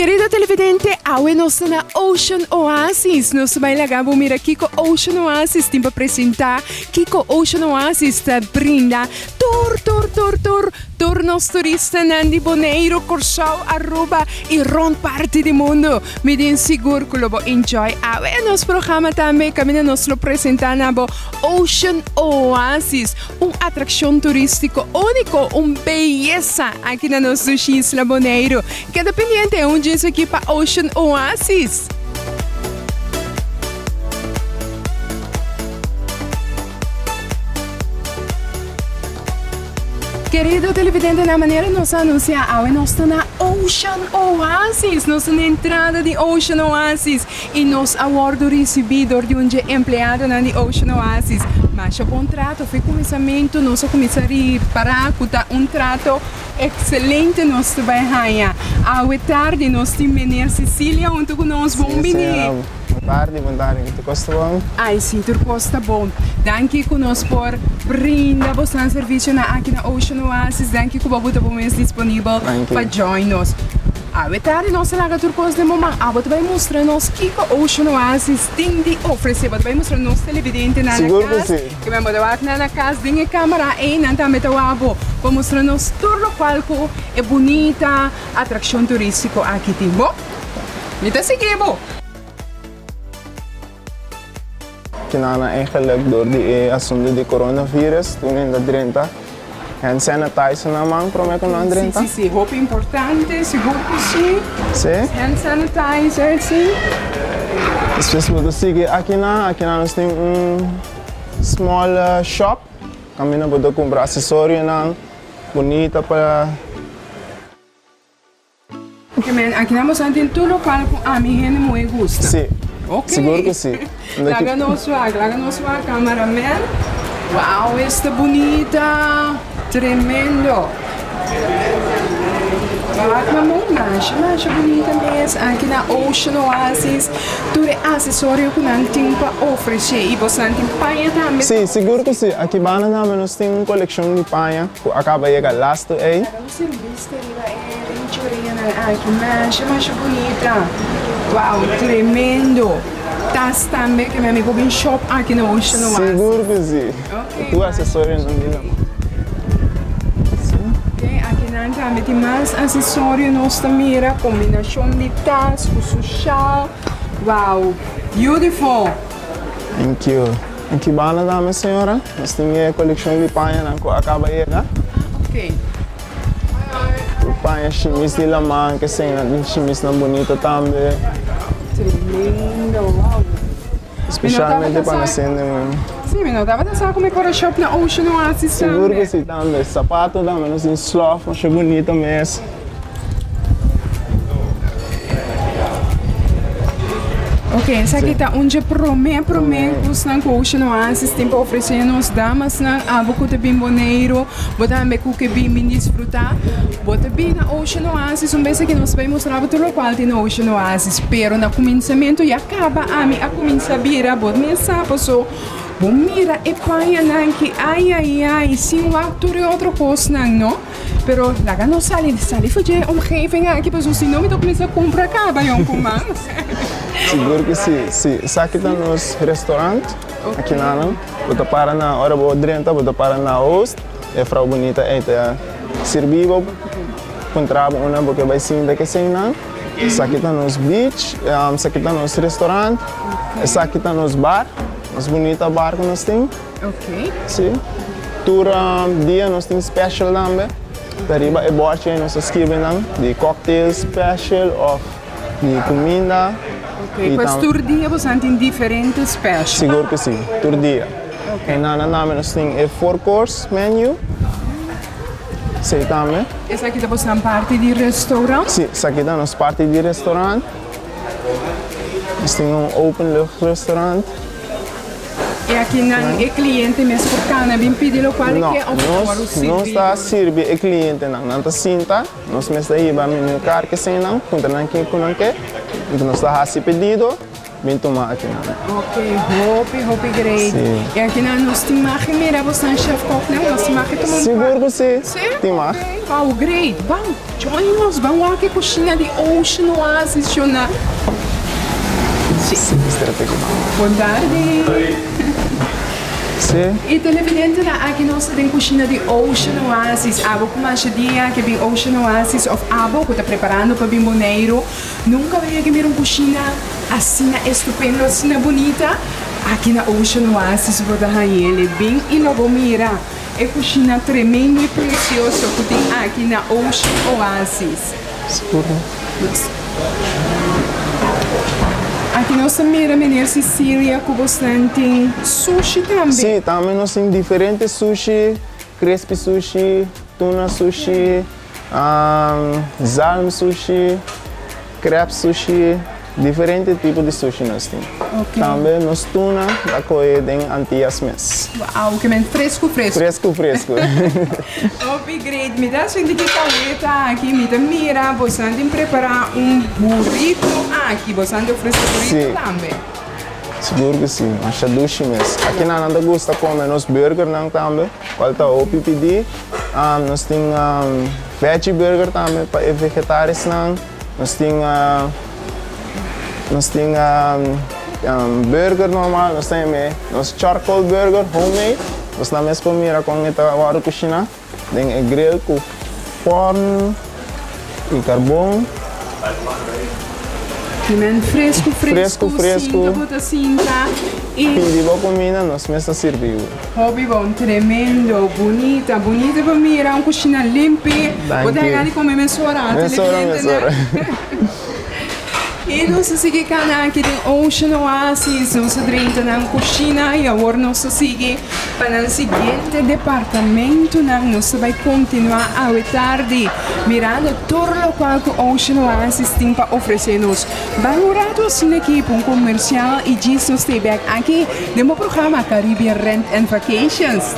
Kerido televidente, awe nos ta na Ocean Oasis. Nos ta bai laga bo mira kiko Ocean Oasis tin pa presenta, kiko Ocean Oasis ta brinda tur, tur, tur, tur, tur nos turistanan di Boneiru, Kòrsou, Aruba i rònt parti di mundu. Mi tin sigur ku lo bo enjoy awe nos programa tambe kaminda nos lo presenta na bo Ocean Oasis, un atrakshon turístiko úniko, un beyesa aki na nos dushi isla Boneiru. Keda pendiente un djis aki pa Ocean Oasis! Kerido televidentenan, manera nos a anuncia awe nos ta na Ocean Oasis. Nos ta na entrada di Ocean Oasis y nos a wordo ricibi dor di un dje empleadonan di Ocean Oasis. Masha bon trato, for e cuminsamento nos a cuminsa ripara cu ta un trato excelente nos ta bay haya. Awe tardi nos tin meneer Cecilia hunto cu nos. Bon bini. Bon tardi, bon tardi. Tur kos ta bon? Ai si, tur kos ta bon. Danki ku nos por brinda bosnan servisionan aki na Ocean Oasis. Danki ku bo bo ta bo mes disponibel pa join nos. Awe tardi nos ta laga tur kos den bo man. Abo ta bai mustra nos kiko Ocean Oasis tin di ofresé. Bo ta bai mustra nos televidentenan na kas. Sigur ku si. Ke men bo ta wak nan na kas den e kamera ei, nan tambe ta wak bo. Bo mustra nos tur lokual ku e bunita atrakshon turístiko aki tin. Bo? Mi ta sigui bo. Kinana eigenlijk door di e asunto di coronavirus tur hende a drenta hand sanitizer na man prome ku nan drenta. Si, si, si, hopi importante, sigur ku si. Si. Hand sanitizer, si. Despues bo ta sigui akinan, akinan nos tin un small shop kaminda bo ta kumpra asesorionan bunita pa. Oke men, aki nan boso tin tur lokual ku ami hende muhé gusta. Si, Oke. sigur ku si. Laga nos wak, laga nos wak cameraman. Wow, esta bunita! Tremendo! Wak mamon, masha masha bunita mes. Aki na Ocean Oasis, tur e asesorio ku nan tin pa ofresé. I boso nan tin paña tambe? Si, sigur ku si. Aki banda tambe nos tin un kolekshon di paña ku a kaba yega lastu ei. Laga nos tin bista riba e rinchorianan aki masha masha bunita wow tremendo tas tambe ke mi amigo bin shop aki na Ocean Oasis. Sigur ku si tur asesorionan di nan. Ok aki nan tambe tin mas asesorio nos ta mira kombinashon di tas ku su shal wow beautiful. Thank you. Aki banda tambe señora nos tin e kolekshon di pañanan ku a kaba yega. Ok. Tur paña shimis di laman ke señora tin shimisnan bunita tambe. Tremendo, wow. Specialmente pa nos hende muhé. Si, mi no tabata sa ku mi por a shop na Ocean Oasis tambe. Sigur ku si tambe. Sapato tambe nos tin slof masha bunita mes. Ok, esaki ta un dje promé promé kusnan ku Ocean Oasis tin pa ofresé nos damasnan. Abo ku ta bin Boneiru, bo tambe ku ke bin bin disfrutá. Bo ta bin na Ocean Oasis un bes aki nos bai mustra bo tur lokual tin na Ocean Oasis. Pero na kuminsamentu ya kaba ami a kuminsá bira bo mes sa paso bo mira e pañanan ki ai ai ai sin wak tur e otro kosnan no. Pero laga nos sali, sali for dje omgeving aki pasobra si no mi ta kuminsá kumpra kaba yonkuman. Sigur ku si, si. Esaki ta nos restaurant aki nanan. Bo ta para na, ora bo drenta bo ta para na host, e frou bunita ei ta sirbi bo, puntra bo unda bo ke bai sinta keseinan. Esaki ta nos beach, esaki ta nos restaurant, esaki ta nos bar, nos bunita bar ku nos tin. Ok. Si. Tur dia nos tin special tambe. Ta riba e bòrchi ei nos ta skirbi nan di cocktail special òf di kuminda. Ok, pues tur dia boso tin diferente special. Sigur ku si, tur dia. Ok. I nan tambe nos tin e four course menu. Esei tambe. Esaki ta boso parti di restaurant? Si, esaki ta nos parti di restaurant. Nos tin un openlucht restaurant. E akinan e cliente mes por cana bin pidi locual e ke of No, por nos nos ta sirbi e clientenan. Nan ta sinta, nos mes ta hiba menu kar ke eseinan, puntra nan ke ku nan ke. Enton nos ta hasi pedido. Bin tuma akinan. Ok, hopi hopi great. Si. E akinan nos tin mag di mira bosnan chef kok-nan? Nos tin mag di tuma un Sigur ku si. Si? Tin mag. Ok, wow, great. Ban, join nos, ban wak e kushina di Ocean Oasis shona. Si. Si, mester a piki. Bon tardi. Si. E televidentenan aki nos ta den kushina di Ocean Oasis. Abo ku masha dia ke bin Ocean Oasis of abo ku ta preparando pa bin Boneiru, Nunka mi yega mira un kushina asina estupendo, asina bunita. Aki na Ocean Oasis bo ta hañ'el e bin i lo bo mira e kushina tremendo i presioso ku tin aki na Ocean Oasis. Aki nos ta mira Meneer Cecilia ku bosnan tin sushi tambe. Sí, tambe nos tin diferente sushi, crispy sushi, tuna sushi. Zalm sushi, crab sushi, diferente tipo di sushi nos tin. Tambe nos tuna ta kohe den Antillas mes. Wow, ke men fresku fresku. Fresku fresku. Hopi great. Mi ta sinti ki kaweta aki, mi ta mira bosan tin prepara un burrito aki. Bosan ta ofrece burrito tambe? Sigur ku si, masha dushi mes. Akinan nan ta gusta kome nos burgernan tambe, kual ta hopi pidi. Nos tin veggie burger tambe pa e vegetarisnan. Nos tin nos tin burger normal, nos tin nos charcoal burger homemade. Nos nan mes por mira kon e ta wòrdu kushiná den e grill ku fòrn i karbon. Kimen fresku fresku Fresku fresku. Sinta bo ta sinta i. Pidi bo kumida nos mes ta sirbi bo. Hopi bon tremendo bunita bunita pa mira un kushina limpi bo ta Danki. gana di kome mesora Mesora televidente mesora. I nos a sigui kana aki den Ocean Oasis nos a drenta nan kushina i awor nos ta sigui pa nan siguiente departamentonan nos ta bai kontinua awe tardi. Mirando tur locual cu Ocean Oasis tin pa ofrece nos. Ban un rato asina aki pa un comercial y djis nos stay back aki den bo programa Caribbean Rent and Vacations.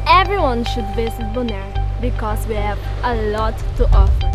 Everyone should visit Bonaire because we have a lot to offer.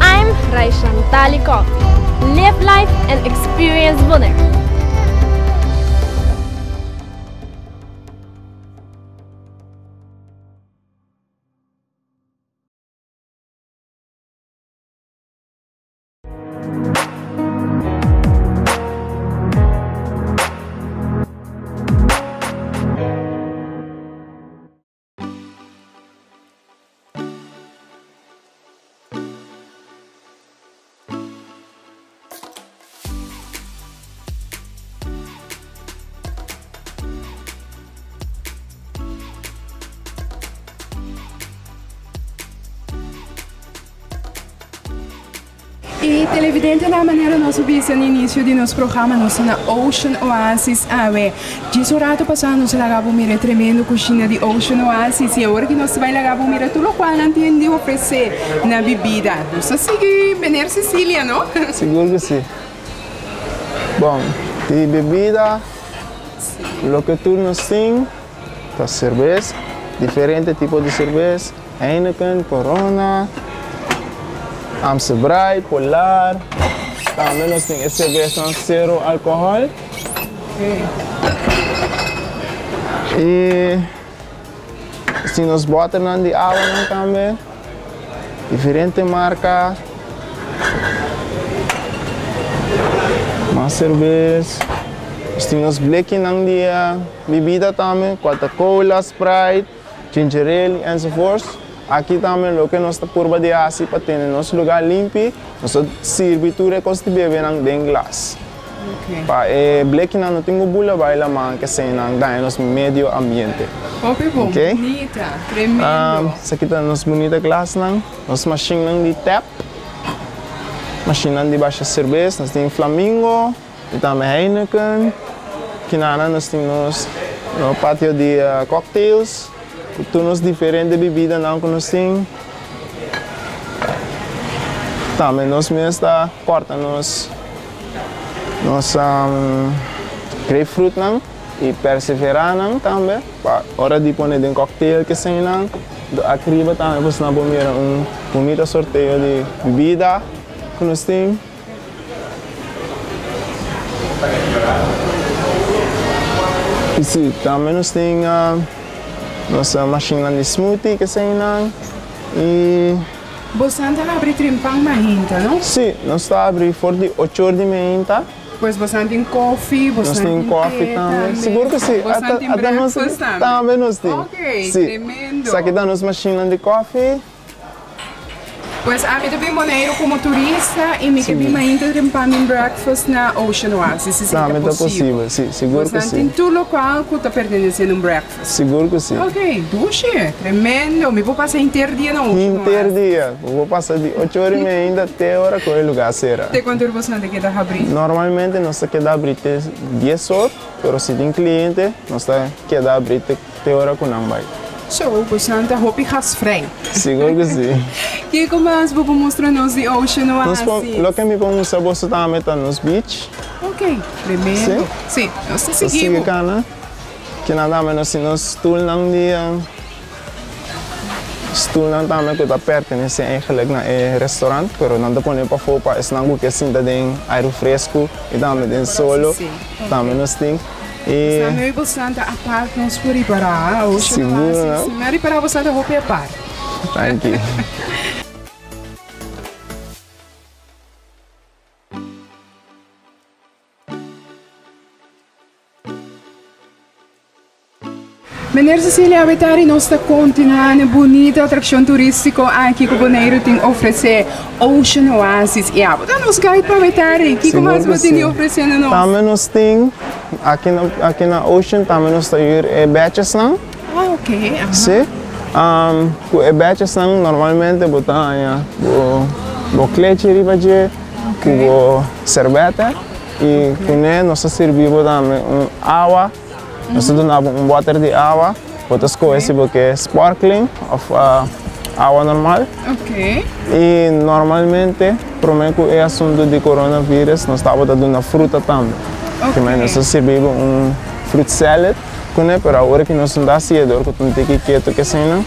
I'm Raishan Talikov. Live life and experience Bonaire. Y televidentenan manera nos a bisa na inicio di nos programa nos ta na Ocean Oasis awe. Djis un rato pasa nos a laga bo mira e tremendo cushina di Ocean Oasis y awor ki nos ta bay laga bo mira tur locual nan tin di ofrece na bibida. Nos ta sigui meneer Cecilia no? Sigur cu si. Bon, di bebida loke tur nos tin ta cerbes, diferente tipo di cerbes, Heineken, Corona, Amstel Bright, Polar. Tambe nos tin e cerbesnan cero alcohol. Y nos tin nos boternan di awanan tambe, diferente marca. Mas cerbes. Nos tin nos blekinan di bibida tambe, cual ta cola, Sprite. Ginger ale enzovoorts. Aki tambe loke nos ta purba di hasi pa tene nos lugar limpi, nos ta sirbi tur e kos di bebenan den glas. Pa e blekinan no tin ku bula bai laman kesei nan daña nos medio ambiente. Hopi bon, bunita, tremendo. Esaki ta nos bunita glasnan, nos mashinnan di tap, mashinnan di basha serbes, nos tin flamingo. I tambe Heineken. Kinanan nos tin nos patio di cocktails ku tur nos diferente bibidanan ku nos tin. Tambe nos mes ta kòrta nos nos grapefruitnan i perseveranan tambe pa ora di pone den cocktail keseinan. Akriba tambe boso nan por mira un bunita sorteo di bibida ku nos tin. Y si, tambe nos tin nos mashinnan di smoothie keseinan y. Bosan ta habri trimpan mainta, no? Si, nos ta habri for di ocho or di mainta. Pues bosan tin koffie, bosan tin te tambe. tambe. Sigur ku si. Bosan tin breakfast tambe. Tambe nos tin. Ok, tremendo. Si, esaki ta nos mashinnan di koffie. Pues ami ta bin Boneiru komo turista i mi ke bin mainta trempa mi breakfast na Ocean Oasis, si ta posibel. Si, sigur ku Pues nan si. tin tur lokual ku ta pertenesé na un breakfast. Sigur ku si. Ok, dushi, tremendo. Mi por pasa henter dia na Ocean Oasis. Henter dia. Bo por pasa di ocho ora i media ainda te ora ku e lugar sera. Te kuantu ora boso nan ta keda habrí? Normalmente nos ta keda habrí te dies or, pero si tin kliente nos ta keda habrí te. Te ora ku nan bai. So, bosan ta hopi gasvrij. Sigur ku si. Kiko mas bo por mustra nos di Ocean Nos por, Oasis? loke mi por mustra boso tambe ta nos beach. Ok, tremendo. Si? Si, nos ta Nos sigui sigui bo. kana. Kinan tambe nos tin nos stoelnan di, stoelnan tambe ku ta pertenesé eigenlijk na e restaurant, pero nan ta pone pafó pa esnan ku ke sinta den airu fresku i tambe den solo. Si. Tambe nos tin. E. Sa meubelsnan ta apart nos por ripará Ocean Sigur Oasis. no. Mi a ripará boso ta hopi apart. Danki. Meneer Cecilia Abetari nos ta kontinuá na e bunita atrakshon turístiko aki ku Boneiru tin ofresé, Ocean Oasis. I abo ta nos guide pa Abetari. Kiko mas bo tin di ofresé na nos? Tambe nos tin, aki na aki na Ocean tambe nos ta hür e bèchesnan. Ah ok, aha. Si. Ku e bèchesnan normalmente bo ta haña bo bo klechi riba dje ku bo serbètè i kuné nos ta sirbi bo tambe un awa. Nos ta duna bo un bòter di awa. Bo ta skohe si bo ke sparkling òf awa normal. I normalmente promé ku e asuntu di coronavirus nos tabata duna fruta tambe. Kimen nos ta sirbi bo un fruit salad kuné, pero awor ki nos no ta hasié dor ku ta un tiki ketu keseinan.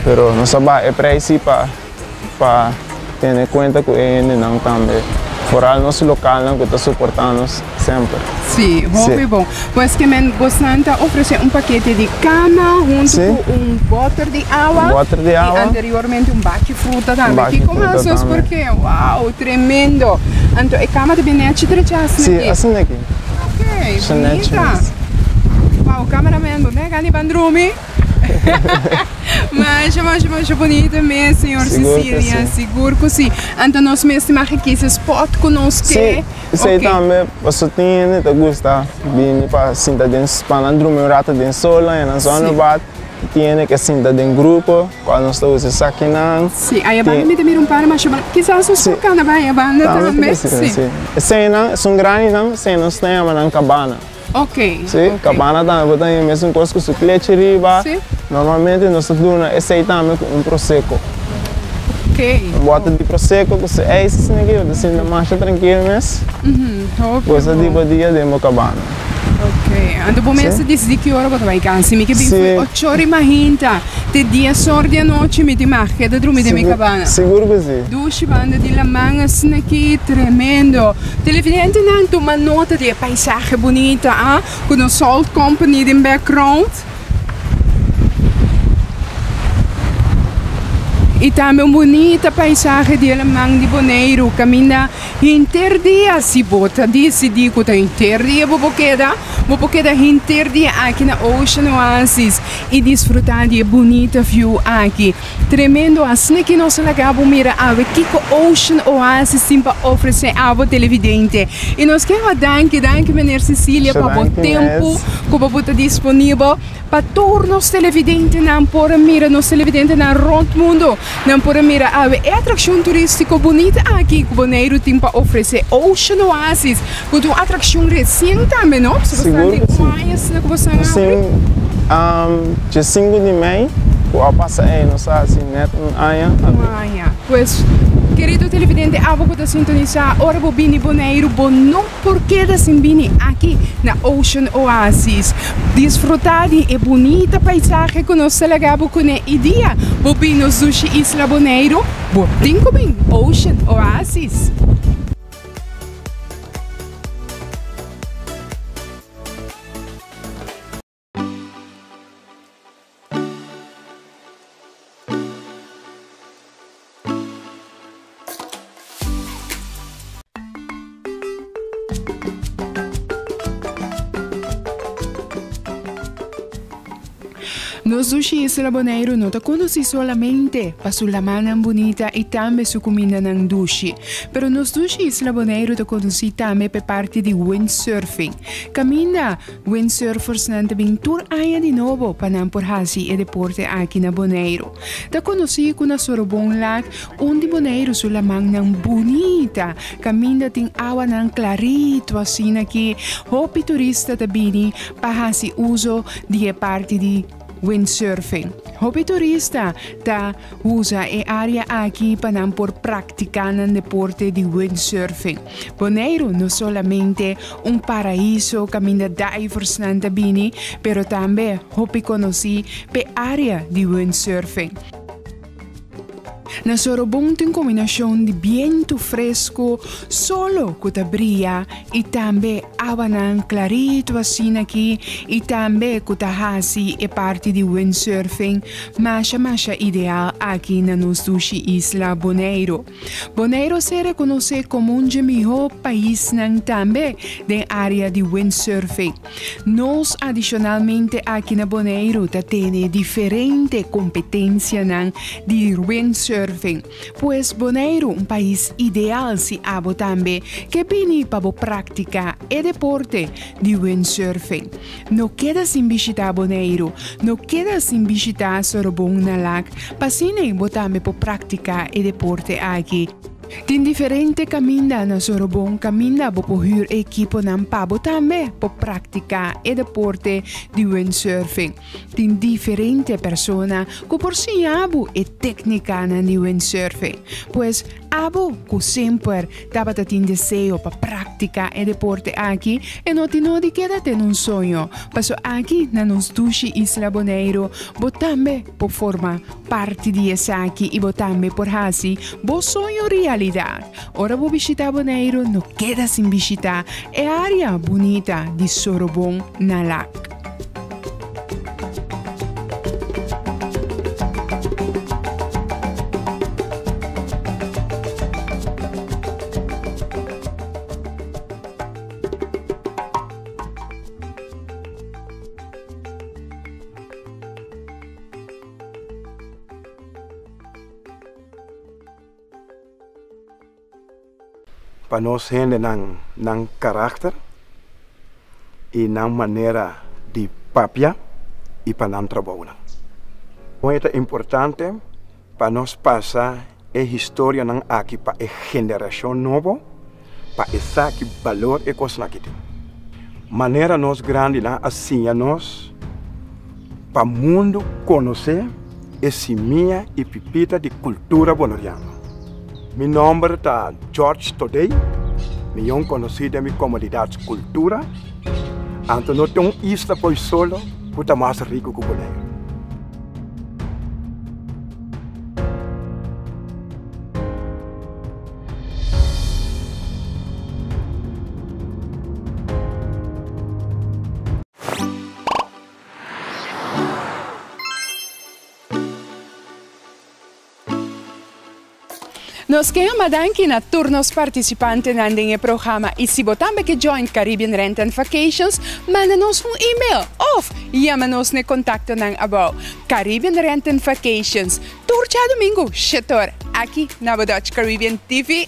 Pero nos a baha e preis si pa. Pa tene cuenta cu e hendenan tambe, foral nos localnan cu ta soporta nos semper. Sí, hopi bon. Pues ke men bosnan ta ofrece un pakete di cama hunto cu un boter di awa. Un boter di awa. Y anteriormente un baki fruta tambe. Un baki Kico fruta mas nos tambe. por ke? Wow, tremendo. Anto e cama ta bien nechi drecha asina Sí, aki? asina aki. Ok, Asina nechi bunita. mes. Wow, cameraman, bo mega ni ban drumi. Masha masha masha bonita mes señor Sigur ku Cecilia si. sigur ku si anto nos mes tin maki kisa spot ku nos Si, ke esei ok. tambe paso tin hende ta gusta bini pa sinta den pa nan drumi un rato den sol en nan Si. zonnebad. Tiene ke sinta den grupo, cual nos ta usa esakinan. Sí, aya banda mi ta mira un par masha banda. Kisas nos por cana bai aya banda tambe. Sí. Sí. Eseinan, esun grandinan, esei nos ta yama nan cabana. Ok. Sí, cabana tambe bo ta haña mesun cos cu su klechi riba. Sí. Normalmente nos ta duna esei tambe cu un prosecco. Ok. Un bote di prosecco cu su ijs asina aki, bo ta sinta masha trankil mes. Hopi Gosa bon. di bo dia den bo cabana. Ok, anto bo mes ta disidi ki ora bo ta bai kas. Si mi ke bin fo'i ocho ora i mahinta te dies or di anochi mi tin mag keda drumi den mi kabana. Sigur ku si. Dushi banda di laman asina aki, tremendo. Televidentenan tuma nota di e paisahe bunita a, ku nos Salt Company den background. I tambe un bunita paisahe di e laman di Boneiru kaminda. Henter dia, si bo ta disidí ku ta henter dia bo por keda, bo por keda henter dia aki na Ocean Oasis i disfrutá di e bunita view aki. Tremendo! Asina ki nos a laga bo mira awe kiko Ocean Oasis tin pa ofresé abo televidente. I nos ke hawa danki, danki Meneer Cecilia pa bo tempu ku bo ta disponibel. Pa tur nos televidentenan por a mira, nos televidentenan rond mundo, nan por a mira awe e atraccion turistico bunita aki cu Boneiru tin pa ofrece, Ocean Oasis, cu ta un atraccion recien tambe, no? Sigur cu si. Un aña asina cu boso a abri? Dje sinku di mei cu a pasa ey, nos a haci net un aña abri. Un aña. Pues, kerido televidente, abo cu ta sintonisa, ora bo bini Boneiru, bo no. Por keda sin bini aki na Ocean Oasis. Disfruta di e bunita paisahe ku nos ta laga bo kuné i dia bo bin nos dushi isla Boneiru, bo tin ku bin Ocean Oasis. Nos dushi isla Boneiru no ta konosí solamente pa su lamannan bunita i tambe su kumindanan dushi, pero nos dushi isla Boneiru ta konosí tambe pa e parti di windsurfing. Kaminda Windsurfersnan ta bin tur aña di nobo pa nan por hasi e deporte aki na Boneiru. Ta konosí ku na Sorobon Lak, un di Boneiru su lamannan bunita, kaminda tin awanan klarito asina ki hopi turista ta bini pa hasi uso di e parti di windsurfing. Hopi turista ta usa e área aki pa nan por praktiká nan deporte di windsurfing. Boneiru no solamente un paraiso kaminda diversnan ta bini, pero tambe hopi konosí p'e área di windsurfing. Na Sorobon tin kombinashon di bientu fresku, solo ku ta bria i tambe awanan klaritu asina aki i tambe ku ta hasi e parti di windsurfing masha masha ideal aki na nos dushi isla Boneiru. Boneiru a ser rekonosé komo un dje mihó paisnan tambe den área di windsurfing. Nos adishonalmente aki na Boneiru ta tene diferente kompetensianan di windsurfing. Pues Boneiru un pais ideal si abo tambe ke bini pa bo praktiká e deporte di windsurfing. No keda sin bishitá Boneiru, no keda sin bishitá Sorobon na Lac, pa asina bo tambe por praktiká e deporte aki. Tin diferente kaminda na Sorobon kaminda bo por hür e ekiponan pa bo tambe por praktiká e deporte di windsurfing. Tin diferente persona ku por siña bo e téknikanan di windsurfing. Pues abo ku semper tabata tin deseo pa praktiká e deporte aki, e no tin nodi keda den un soño. Paso aki na nos dushi isla Boneiru bo tambe por forma parti di esaki i bo tambe por hasi bo soño realidat. Ora bo bishitá Boneiru no keda sin bishitá e área bunita di Sorobon na Lac. Pa nos hendenan nan karakter i nan manera di papia i pa nan trabounan. Kon e ta importante pa nos pasa e historianan aki pa e generashon nobo pa e sa ki balor e kosnan aki tin. Manera nos grandinan a siña nos pa mundu konosé e simia i pipita di kultura boneriano. Mi nòmber ta George Thodey, miyon konosí den mi komunidat Kultura. Anto no tin un isla por solo ku ta mas riku ku Boneiru. Nos ke yama danki na tur nos partisipantenan den e programa i si bo tambe ke join Caribbean Rent and Vacations, manda nos un email of yama nos na e kontaktonan abou. Caribbean Rent and Vacations, tur djadumingu shetor aki na bo Dutch Caribbean TV.